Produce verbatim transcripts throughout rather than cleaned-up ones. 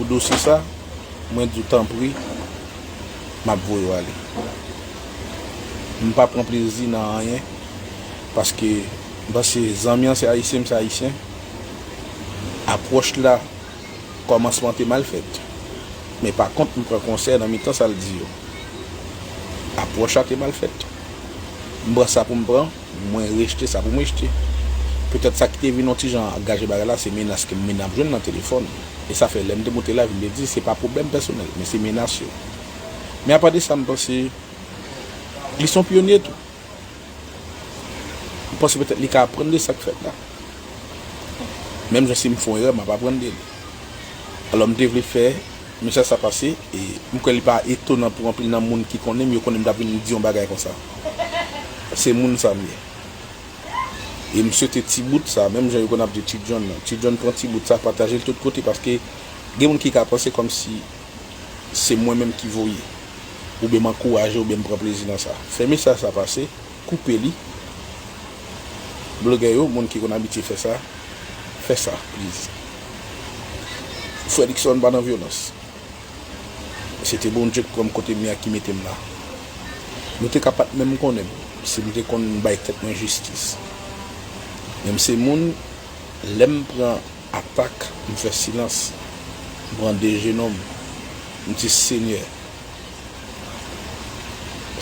Dosye sa, mwen di w tanpri, m ap voye w ale. M pa pran plezi nan anyen, paske m panse zanmi an se ayisyen, m se ayisyen. Apwòch la, kòmansman te mal fèt. Men pa kont, m pran konsèy nan mitan sa l di yo. Apwòch la te mal fèt. M pran sa pou m pran, mwen rejte sa pou m rejte. Petèt sa ki te vin yon ti jan angaje bagay la, se menas ke m vin ap jwenn nan telefòn. E sa fè lè m te moute live, m te di, se pa pwoblèm pèsonèl, men se menas yo. Men apa de sa, m panse li se yon pyonye tou. M panse petèt li ka aprann de sa k fèt la. Menm jan si m fè yon erè, m ap aprann de li. Alò, m te vle fè mesaj sa pase, e m kwè li pa etonan pou anpil nan moun ki konnen m, yo konnen m t ap vin di yon bagay konsa. Se moun sa m ye. E m swete ti bout sa, menm jan yo konn ap di Ti John nan. Ti John pran ti bout sa, pataje l tout kote, paske gen moun ki ka panse kòmsi se mwen menm ki voye, oubyen m ankouraje, oubyen m pran plezi nan sa. Fè mesaj sa pase, koupe li. Blogè yo, moun ki konn abitye fè sa, fè sa, please. Frè Dickson pa nan vyolans. Se te Bondye k pran m kote m ye a ki mete m la. Nou te ka pa t menm konnen m, si m te konn bay tèt mwen jistis. Men m se moun, lè m pran atak, m fè silans. M pran de jenon m. M di, Senyè,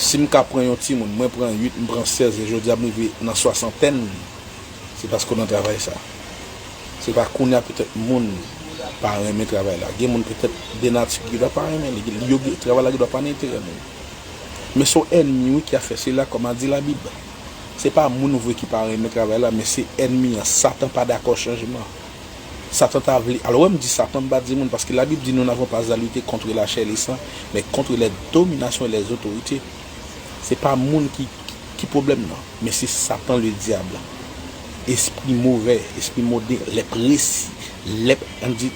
si m ka pran yon timoun, mwen pran uit, m pran sèz, e jodi a m rive nan swasantèn, se paske w nan travay sa. Se pa kounye a petèt moun pa renmen travay la. Gen moun petèt de nati ki dwa pa renmen li. Yo, travay la ki dwa pa nan enterè moun. Men se yon ènmi, wi, ki ap fè sila, kòm a di Labib. Se pa moun vre ki pa renmen travay la, men se ènmi an. Satan pa dakò chanjman. Satan ta vle, alò, wè, m di Satan, m pa di moun, paske Labib di, nous n'avons pas à lutter contre la chair et le sang, mais contre les dominations et les autorités. Se pa moun ki, ki pwoblèm nan, men se Satan le diable. Espri movè, espri mode, lè presi, lè, ann di,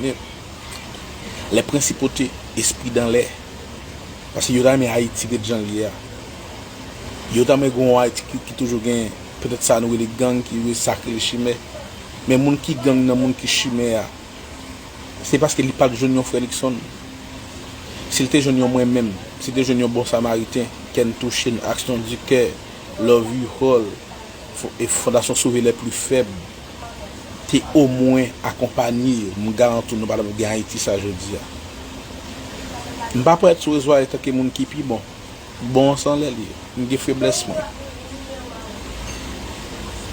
lè prensipote, espri dan lè. Paske yo ta renmen Ayiti ret jan l ye a. Yo ta renmen gen yon Ayiti ki, ki toujou gen, petèt sa nou rele gang, ki rele sakre l chimè. Men moun ki gang nan moun ki chimè a, se paske li pa t jwenn yon frè Likson. Si l te jwenn yon mwen menm, si l te jwenn yon bon samariten, Kè n touche n, Aksyon di kè, Love You All, fo-, e Fondasyon Sove Lè Pli Fèb, te omwen akonpanye yo, m garanti w nou pa t ap gen Ayiti sa jodi a. M pa parèt sou rezo a antanke moun ki pi bon. Bon an se anlè li ye. M gen feblès mwen.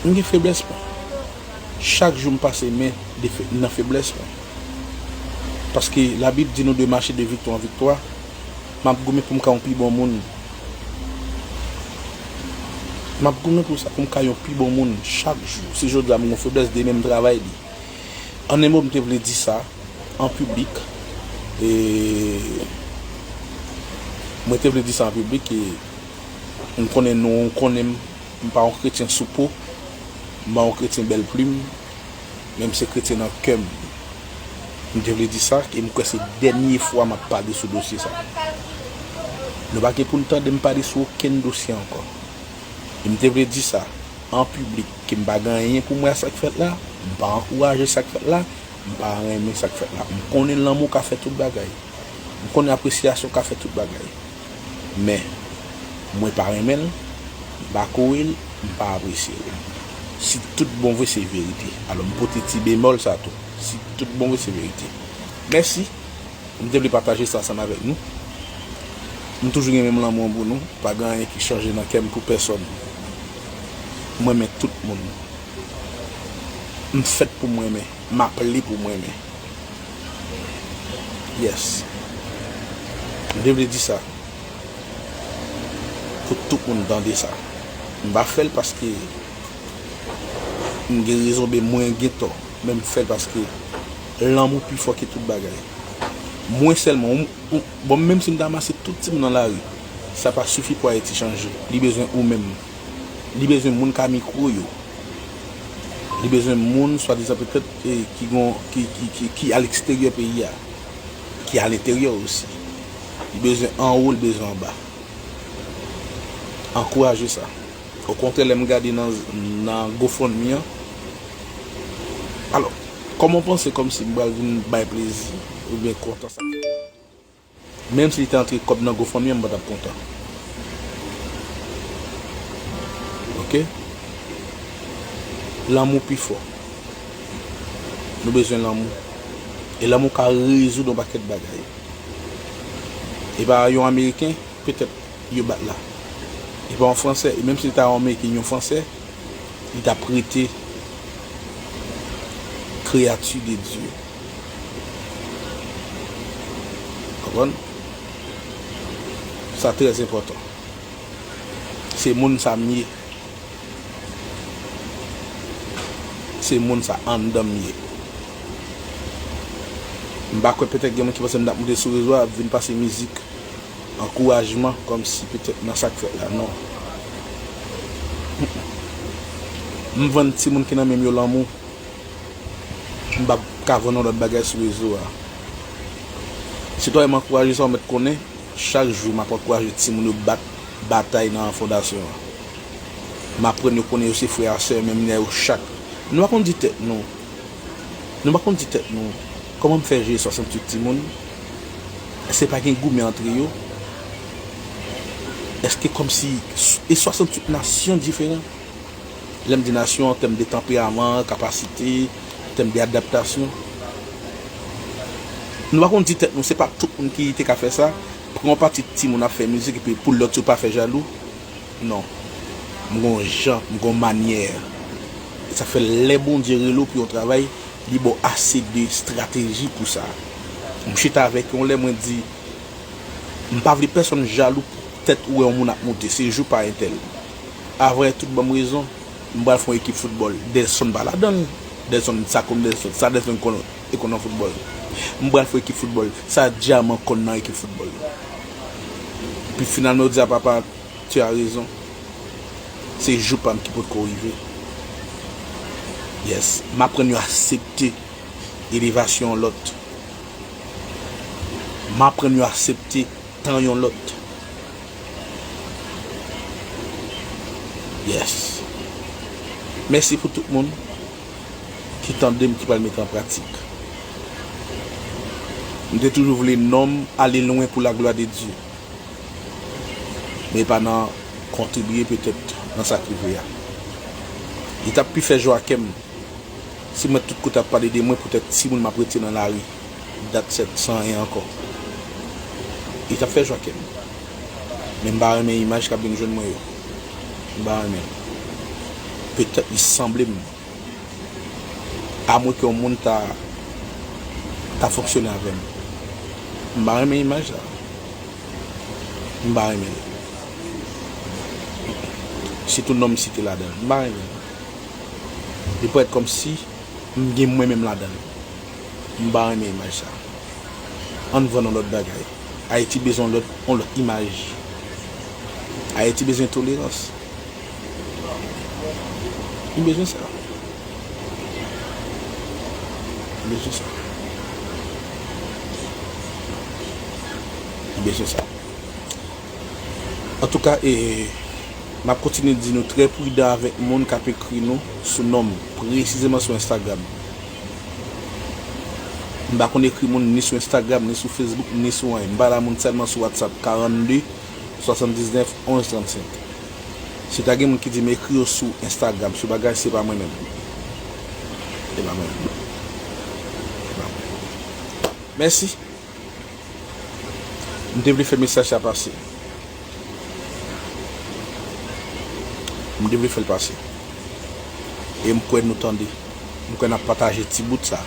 M gen feblès mwen. Chak jou m pase men de fe-, nan feblès mwen. Paske Labib di nou de mache de viktwa an viktwa. M ap goumen pou m ka yon pi bon moun. M ap goumen pou sa, pou m ka yon pi bon moun chak jou. Si jodi a m gen feblès, demen m travay li. An en mo, m te vle di sa an piblik. E mwen te vle di sa an piblik. E m konnen nou konnen m, m pa yon kretyen sou po, m pa yon kretyen bèl plim, men m se kretyen nan kè m. M te vle di sa, e m kwè se dènye fwa m ap pale sou dosye sa. Nou pa gen pou n tande m pale sou okenn dosye ankò. E m te vle di sa an piblik, ke m pa gen anyen pou m wè a sa k fèt la, m pa ankouraje sa k fèt la, m pa renmen sa k fèt la. M konnen lanmou ka fè tout bagay. M konnen apresyasyon ka fè tout bagay. Men, mwen pa renmen l, m pa kore l, m pa apresye l. Si tout bon vre se verite. Alò, m pote ti bemòl sa tou. Si tout bon vre se verite. Mèsi. M te vle pataje sa ansanm avèk nou. M toujou gen menm lanmou an pou nou. Pa gen anyen ki chanje nan kè m pou pèsòn. M renmen tout moun. M fèt pou m renmen. M aple pou m renmen. Yes. M te vle di sa. Pou tout moun tande sa. M pa fè l paske m gen rezon, oubyen mwen gen tò. Men m fè l paske lanmou pi fò ke tout bagay. Mwen sèlman, ou, ou, bon, menm si m ta ranmase tout timoun nan lari, sa pa sifi pou Ayiti chanje. Li bezwen ou menm. Li bezwen moun k a mikwo yo. Li bezwen moun, swadizan petèt, e, ki gon, ki, ki, ki, ki a leksteryè peyi a, ki a lenteryè osi. Li bezwen anwo, li bezwen anba. Ankouraje sa. Okontrè, lè m gade nan, nan GoFundMe an, alò, kòman w panse kòmsi m pral vin bay plezi? oubyen kontan sa. Menm si li te antre kòb nan GoFundMe, m pa t ap kontan. Oke? Lanmou pi fò. Nou bezwen lanmou. E lanmou ka rezoud yon pakèt bagay. E pa yon Ameriken, petèt yo bat la. E pa yon Fransè, e menm si li ta yon Ameriken, yon Fransè, li t ap rete kreyati de Dye. Konprann? Sa trè enpòtan. Se moun sa m ye. Se moun sa anndan m ye. M pa kwè petèt gen moun ki panse m t ap moute sou rezo a, ap vin pase mizik ankourajman, kòmsi petèt nan sa k fèt la, non. M vann timoun ki nan men m yo lanmou. M p ap ka vann yon lòt bagay sou rezo a. Sitwayen, m ankouraje sa w mèt konnen, chak jou m ap ankouraje timoun yo bat batay nan fondasyon an. M aprann yo konnen yo se frè a sè, menm lè yo chak. Nou pa konn di tèt nou, nou pa konn di tèt nou, kòman m fè jere swasanntuit timoun? Èske pa gen goumen antre yo? Èske kòmsi e swasanntuit nasyon diferan? Lè m di nasyon, an tèm de tanperaman, kapasite, an tèm de adaptasyon. Nou pa konn di tèt nou, se pa tout moun ki te ka fè sa. Pran yon pati timoun ap fè mizik, epi pou lòt yo pa fè jalou. Non. M gon jan, m gon manyè. E sa fè lè Bondye rele w pou yon travay, li ba w ase de estrateji pou sa. M chita avèk yon lè, mwen di, m pa vle pèsonn jalou poutèt ou wè yon moun ap moute, se jou pa entèl. Avan yè tout ban m rezon, m pral fè yon ekip foutbòl. Delson pa ladan l. Delson, sa konn Delson, sa Delson konn, e konn nan foutbòl. M pral fè yon ekip foutbòl. Sa Dyaman konn nan ekip foutbòl. Epi finalman, yo di a papa, tu as raison. Se jou pa m ki potko rive. Yes. M aprann yo aksepte elevasyon yon lòt. M aprann yo aksepte tan yon lòt. Yes. Mèsi pou tout moun ki tande m, ki pral mete an pratik. M te toujou vle non m ale lwen pou laglwa de Dye. Men pa nan kontribiye petèt nan sa k rive a. Li t ap pi fè jwa kè m si mwen tout kote ap pale de mwen poutèt timoun m ap retire nan lari dat sèt san en ankò. Li t ap fè jwa kè m. Men m pa renmen imaj k ap vin jwenn mwen yo. M pa renmen l. Petèt li sanble m. Amwenke yon moun ta, ta fonksyone avè m. M pa renmen imaj sa. M pa renmen l. Sitou non m site ladan l. M pa renmen l. Li parèt kòmsi m gen mwen menm ladan l. M pa renmen imaj sa. Ann vann yon lòt bagay. Ayiti bezwen yon lòt, yon lòt imaj. Ayiti bezwen tolerans. Li bezwen sa. Li bezwen sa. Li bezwen sa. Antouka, e, m ap kontinye di nou trè pridan avèk moun k ap ekri nou sou non m, presizeman sou Instagram. M pa konn ekri moun ni sou Instagram, ni sou Facebook, ni sou anyen. M pale a moun sèlman sou WhatsApp, karannde, swasanndiznèf, onz, trannsenk. Si ta gen moun ki di m ekri yo sou Instagram, sou bagay, se pa mwen menm. Se pa mwen menm. Se pa mwen. Mèsi. M te vle fè mesaj sa pase. M te vle fè l pase. E m kwè nou tande. M kwè n ap pataje ti bout sa.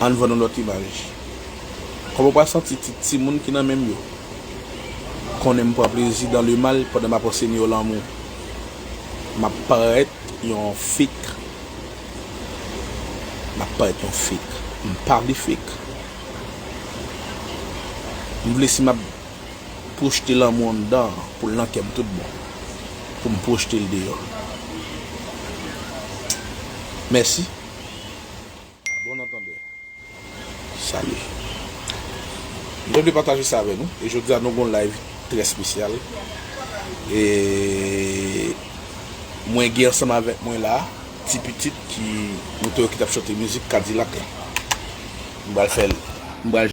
Ann vann yon lòt imaj. Kòman w pral santi ti timoun ki nan men m yo konnen m pran plezi dans le mal pandan m ap anseye yo lanmou? M ap parèt yon fake. M ap parèt yon fake. M pa vle fake. M vle si m ap pwojte lanmou anndan an pou l nan kè m tout bon. Pou m pwojte l deyò. Mèsi. Bon antandè. Salut. M te vle pataje sa avè nou. E jodi a nou gon live trè espesyal. E mwen gen ansanm avèk mwen la, ti pitit ki, nou te wè ki t ap chante mizik Kadilak la. M pral fè l. M pral